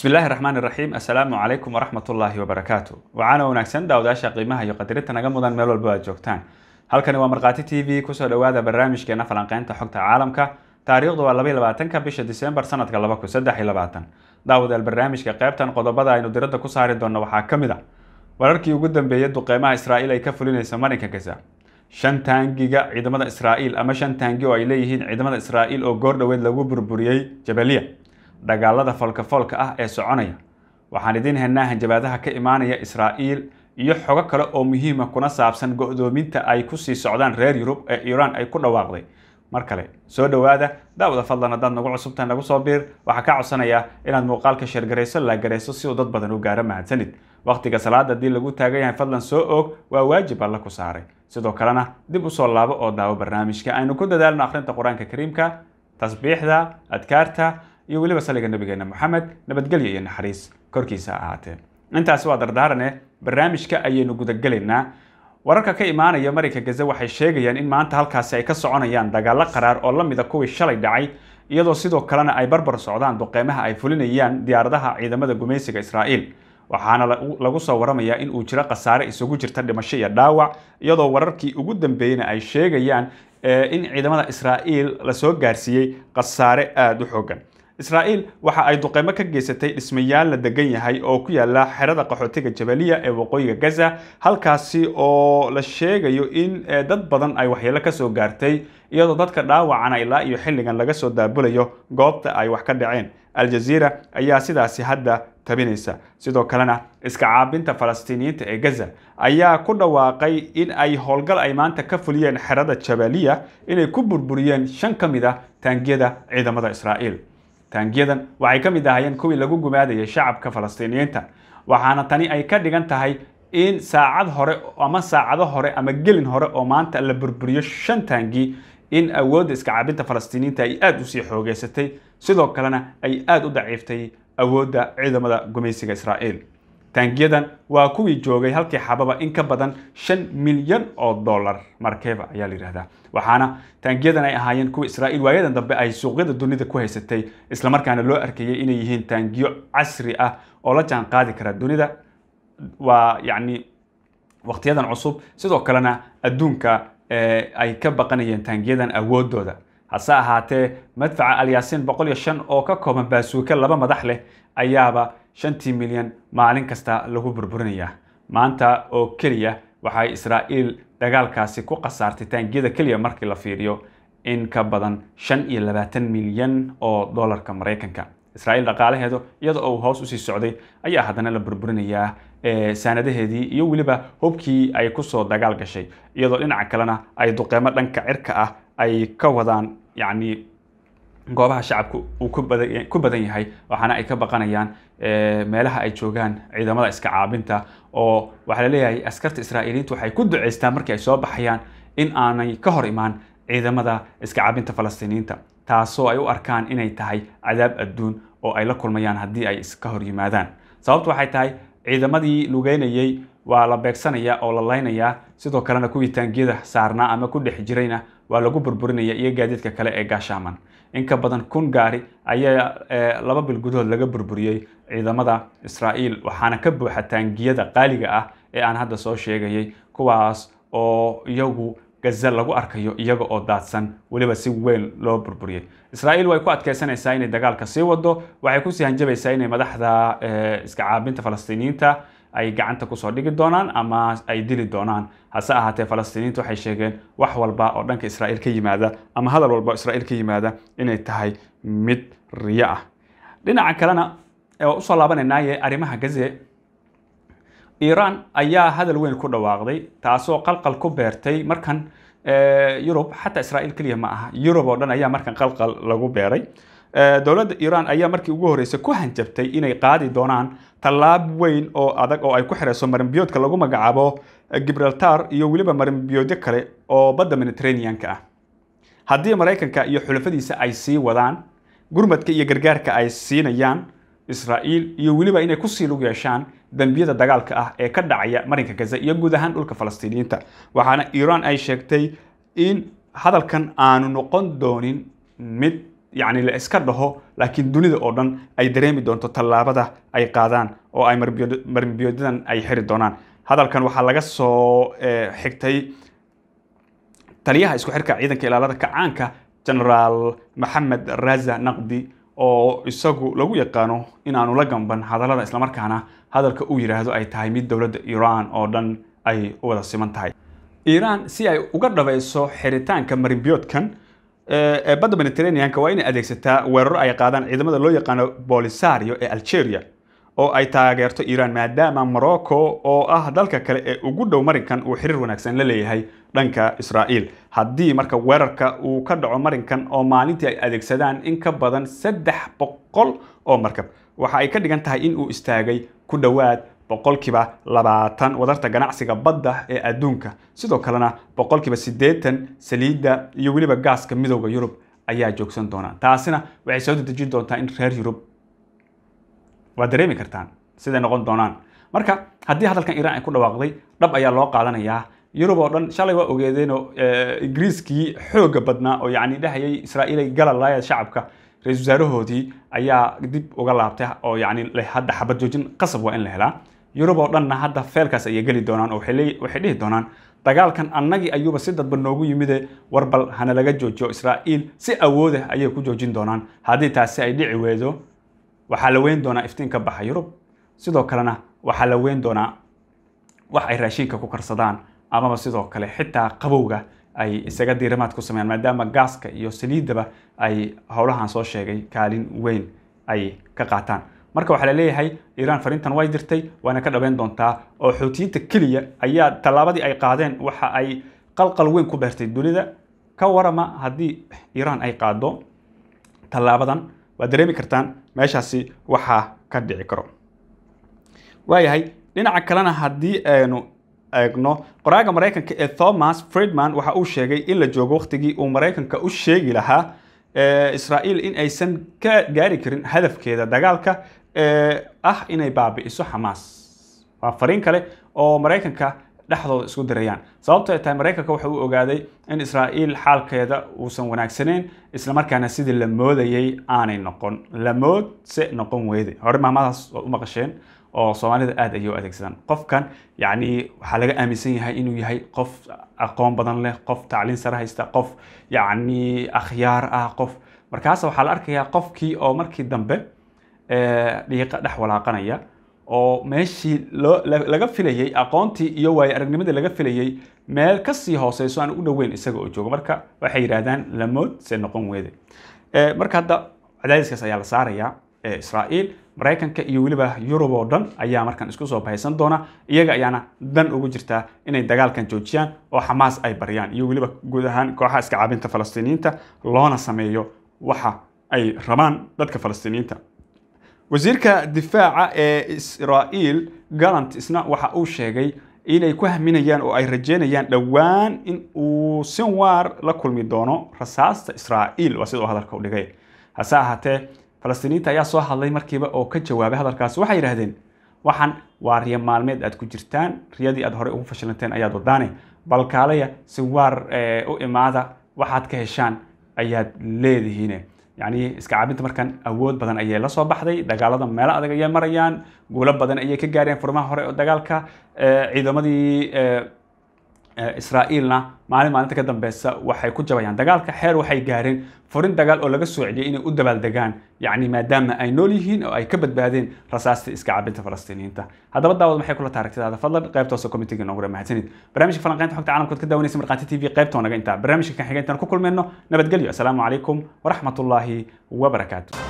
Bismillaahi raxmaani raxiim. Assalaamu calaykum waraxmatullaahi wabarakaatu. Waxaana wanaagsan daawadaasha qiimaha iyo qadarinta naga mudan meel walba aad joogtaan. Halkani waa Markhaati TV, kusoo dhawaada barnaamijkeena falanqeynta xogta caalamka. Taariikhdu waa 22-ka bisha Disembar sanadka 2023. Daawadayaal, barnaamijka qaybtan qodobada aynu diradda ku saari doonno waxaa ka mid a wararkii ugu dambeeyay duqeymaha Israa'iil ay ka fulinaysa marinka Gaza, shan taangiga ciidamada Israa'iil ama shan taangi oo ay leeyihiin ciidamada Israa'iil oo goor dhoweed lagu burburiyey Jabaliya, dagaalada foolka-foolka ah ee soconaya. Waxaan idiin helnaa hanjabaadaha ka imaanaya Israa'iil iyo xogo kale oo muhiima kuna saabsan go'doominta ay kusii socdaan reer Yurub ee Iiraan ay ku dhawaaqday. Mar kale soo dhowaada daawada. Fadlan haddaad nagu cusubtahay, nagu soo biir. Waxaa kaa codsanayaa inaad muuqaalka share garayso, like garayso si uu dad badan u gaaro. Mahadsanid. Waqtiga salaada haddii lagu taagan yahay, fadlan soo oog, waa waajib Alla ku saaray. Sidoo kalena dib usoo laabo oo daawo barnaamijka. Aynu ku dadaalno akhrinta Qur-aanka Kariimka, tasbiixda, adkaarta iyo weliba saliga nabigeena Moxamed, nabadgelyo iyo naxariis korkiisa ahaatee. Intaasi waa dardaarane, barnaamijka ayaynu gudagelaynaa. Wararka ka imaanaya marinka Gaza waxay sheegayaan in maanta halkaasi ay ka soconayaan dagaallo qaraar oo la mida kuwii shalay dhacay, iyadoo sidoo kalena ay barbar socdaan duqeymaha ay fulinayaan diyaaradaha ciidamada gumaysiga Israa'iil. Waxaana lagu soo waramayaa in uu jiro khasaare isugu jirta dhimasho iyo dhaawac, iyadoo wararkii ugu dambeeyeyna ay sheegayaan in ciidamada Israa'iil lasoo gaarsiiyey khasaare aada u xoogan. Israa'iil waxa ay duqeymo ka geysatay dhismayaal la degan yahay oo ku yaala xerada qaxootiga Jabaliya ee waqooyiga Gaza, halkaasi oo la sheegayo in dad badan ay waxyeelo kasoo gaartay, iyadoo dadka dhaawacana ilaa iyo xilligan laga soo daabulayo goobta ay wax ka dhaceen. Aljaziira ayaa sidaasi hadda tabinaysa. Sidoo kalena iska caabinta Falastiiniyiinta ee Gaza ayaa ku dhawaaqay in ay howlgal ay maanta ka fuliyeen xerada Jabaliya inay ku burburiyeen shan ka mid ah taangiyada ciidamada Israa'iil. Taangiyadan waxay ka mid ahaayeen kuwii lagu gumaadayay shacabka Falastiiniyiinta, waxaana tani ay ka dhigan tahay in saacad hore ama saacado hore ama gelin hore oo maanta la burburiyo shan taangi, in awoodda iska caabinta Falastiiniyiinta ay aada usii xoogeysatay, sidoo kalena ay aada u daciiftay awoodda ciidamada gumaysiga Israa'iil. Taangiyadan waa kuwii joogay halkii xababa in ka badan 5 milyan oo dollar, markeba ayaa la yidhahdaa, waxaana taangiyadan ay ahaayeen kuwii Israa'iil waayadan dambe ay suuqyada dunida ku haysatay, islamarkaana loo arkayay inay yihiin taangiyo casri ah oo la jaan qaadi kara dunida, waa yacni waqtiyadan cusub. Sidoo kalena adduunka ay ka baqanayeen taangiyadan awooddooda. Hase ahaatee madfaca Alyaasiin 105 oo ka kooban baasuuka laba madax leh ayaaba 5-tii milyan maalin kasta lagu burburinayaa. Maanta oo keliya waxay Israa'iil dagaalkaasi ku khasaartay taangiyada keliya markii la fiiriyo in ka badan 25 milyan oo dollarka Maraykanka. Israa'iil dhaqaalaheedu iyada oo uu hoos usii socday ayaa haddana la burburinayaa saanadaheedii iyo weliba hubkii ay kusoo dagaal gashay, iyadoo dhinaca kalena ay duqeymo dhanka cirka ah ay ka wadaan yacni goobaha shacabku uu ku badan yahay. Waxaana ay ka baqanayaan meelaha ay joogaan ciidamada iska caabinta, oo waxaa laleeyahay askarta Israa'iiliyiintu waxay ku duceystaan markii ay soo baxayaan in aanay ka hor imaan ciidamada iska caabinta Falastiiniyiinta, taasoo ay u arkaan inay tahay cadaab adduun oo ay la kulmayaan haddii ay iska hor yimaadaan. Sababtu waxay tahay ciidamadii lugeynayay waa la beegsanaya oo la laynayaa, sidoo kalena kuwii taangiyada saarnaa ama ku dhex jirayna waa lagu burburinaya iyo gaadiidka kale ee gaashaaman. In ka badan 1000 gaari ayaa 2 bil gudahood laga burburiyey ciidamada Israa'iil, waxaana ka buuxa taangiyada qaaliga ah ee aan hadda soo sheegayay, kuwaas oo iyagu Gaza lagu arkayo iyaga oo daadsan, weliba si weyn loo burburiyey. Israa'iil way ku adkeysanaysaa inay dagaalka sii wado. Waxay kusii hanjabaysaa inay madaxda iska caabinta Falastiiniyiinta ay gacanta kusoo dhigi doonaan ama ay dili doonaan. Hase ahaatee Falastiiniyiinta waxay sheegeen wax walba oo dhanka Israa'iil ka yimaada ama hadal walba oo Israa'iil ka yimaada inay tahay mid riyo ah. Dhinaca kalena waa usoo laabanaynaye arrimaha Gaze. Iiraan ayaa hadal weyn ku dhawaaqday, taasoo qalqal ku beertay markan Yurub. Xataa Israa'iil keliya ma aha, Yurub oo dhan ayaa markan qalqal lagu beeray. Dowladda Iiraan ayaa markii ugu horreysay ku hanjabtay inay qaadi doonaan tallaab weyn oo adag oo ay ku xirayso marinbiyoodka lagu magacaabo Gibraltar iyo weliba marinbiyoodyo kale oo badda Mediterranean-ka ah, haddii Maraykanka iyo xulafadiisa ay sii wadaan gurmadka iyo gargaarka ay siinayaan Israa'iil iyo weliba inay kusii lug yeeshaan dembiyada dagaalka ah ee ka dhacaya marinka Gaza iyo guud ahaan dhulka Falastiiniyiinta. Waxaana Iiraan ay sheegtay in hadalkan aanu noqon doonin mid yacni la iska dhaho, laakiin dunida oo dhan ay dareemi doonto tallaabada ay qaadaan oo ay marinbiyoodyadan ay xiri doonaan. Hadalkan waxaa laga soo xigtay taliyaha isku xirka ciidanka ilaalada kacaanka, Generaal Maxamed Raza Naqdi, oo isagu lagu yaqaano inaanu la gamban hadallada, islamarkaana hadalka uu yidhaahdo ay tahay mid dowladda Iiraan oo dhan ay u wada siman tahay. Iiraan si ay uga dhabayso xiritaanka marinbiyoodkan ee badda Mediterranean-ka waa inay adeegsataa weeraro ay qaadaan ciidamada loo yaqaano Polisario ee Algeria oo ay taageerto Iiraan, maadaama Morocco oo ah dalka kale ee ugu dhow marinkan uu xiriir wanaagsan la leeyahay dhanka Israa'iil. Haddii marka weerarka uu ka dhaco marinkan oo maalintii ay adeegsadaan in ka badan 300 oo markab, waxa ay ka dhigan tahay in uu istaagay ku dhowaad 20% wadarta ganacsiga badda ee adduunka. Sidoo kalena 80% saliidda iyo weliba gaaska midowda Yurub ayaa joogsan doona. Taasina waxay soo dedejin doontaa in reer Yurub, waa dareemi kartaan siday noqon doonaan. Marka haddii hadalkan Iiraan ay ku dhawaaqday dhab ayaa loo qaadanayaa Yurub oo dhan. Shalay waa ogeedeenoo Ingiriiskii xoogga badnaa oo yacni dhahayay Israa'iil ay gala laaya shacabka, ra-iisul wasaarahoodii ayaa dib uga laabtay oo yacni hadda xabad joojin qasab waa in la helaa. Yurub oo dhanna hadda feelkaas ayay geli doonaan oo waxay dhihi doonaan dagaalkan annagii ayuuba si dadba noogu yimide, war bal hana laga joojiyo. Israa'iil si awoodah ayay ku joojin doonaan. Haddii taasi ay dhici weydo, waxaa la weyn doonaa iftiin ka baxa Yurub, sidoo kalena waxaa la weyn doonaa wax ay raashinka ku karsadaan amaba sidoo kale xitaa qabowga ay isaga diirimaad ku sameeyaan, maadaama gaaska iyo saliiddaba ay howlahan soo sheegay kaalin weyn ay ka qaataan. Marka waxaa la leeyahay Iiraan fariintan way dirtay, waana ka dhabeyn doontaa, oo Xuutiyiinta keliya ayaa tallaabadii ay qaadeen waxa ay qalqal weyn ku beertay dunida. Ka warama haddii Iiraan ay qaado tallaabadan, waad dareemi kartaan meeshaasi waxaa ka dhici karo. Waayahay, dhinaca kalena haddii aynu eegno, qoraaga Maraykanka ee Thomas Friedman waxa uu sheegay in la joogo waqtigii uu Maraykanka u sheegi lahaa Israa'iil in aysan ka gaari karin hadafkeeda dagaalka ee ah inay baabi'iso Xamaas. Waa fariin kale oo Maraykanka dhexdooda isku dirayaan, sababto ay tahay Maraykanka waxa uu ogaaday in Israa'iil xaalkeeda uusan wanaagsaneyn, islamarkaana sidii la moodayay aanay noqon, lamood se noqon weyday. Hore maamadaas oo u maqasheen oo Soomaalida aad ayay u adeegsadaan. Qofkan yacni waxaa laga aaminsan yahay inuu yahay qof aqoon badan leh, qof tacliin sare haysta, qof yacni akhyaar ah, qof markaas waxaa la arkayaa qofkii oo markii dambe dhiiqa dhex walaaqanaya oo meeshii loo laga filayay aqoontii iyo waayo aragnimadii laga filayay meel kasii hooseyso aan u dhoweyn isaga oo joogo. Marka waxay yidhaahdaan lamood se noqon weyde. Marka hadda cadaadiskaas ayaa la saarayaa Israa'iil. Maraykanka iyo weliba Yurub oo dhan ayaa markan isku soo bahaysan doona, iyaga ayaana dan ugu jirtaa inay dagaalkan joojiyaan oo Xamaas ay baryaan iyo weliba guud ahaan kooxaha iska caabinta Falastiiniyiinta, loona sameeyo waxa ay rabaan dadka Falastiiniyiinta. Wasiirka difaaca ee Israa'iil Gallant isna waxa uu sheegay inay ku haminayaan oo ay rajeynayaan dhowaan in uu Sinwar la kulmi doono rasaasta Israa'iil, waa sida uu hadalka u dhigay. Hase ahaatee Falastiiniyiinta ayaa soo hadlay markiiba oo ka jawaabay hadalkaasi. Waxay yidhaahdeen waxaan waa riyo maalmeed aad ku jirtaan, riyadii aad horey ugu fashilanteen ayaad wadaane, bal kaalaya Sinwar u imaada, waxaad ka heshaan ayaad leedihiine. Yacni iska caabinta markan awood badan ayay la soo baxday, dagaalada meelo adag ayay marayaan, guulo badan ayay ka gaareen furmaha hore oo dagaalka. Ciidamadii Israa'iilna maalin maalinta ka dambeysa waxay ku jabayaan dagaalka, xeer waxay gaareen furin dagaal oo laga soo celiyay inay u dabaaldegaan, yacni maadaama ay nool yihiin oo ay ka badbaadeen rasaastii iska cabinta Falastiiniyiinta. Haddaba daawad, maxay kula taaragtidaada? Fadlan qaybta hoose committee noogu mahadsanid. Barnaamijka falanqaynta xogta caalamka ood ka daawanaysa Markhaati TV qaybta naga intaa. Barnaamijka kan xiga intaan ku kulmayno, nabadgelyo. Assalaamu calaykum waraxmatullaahi wabarakaatu.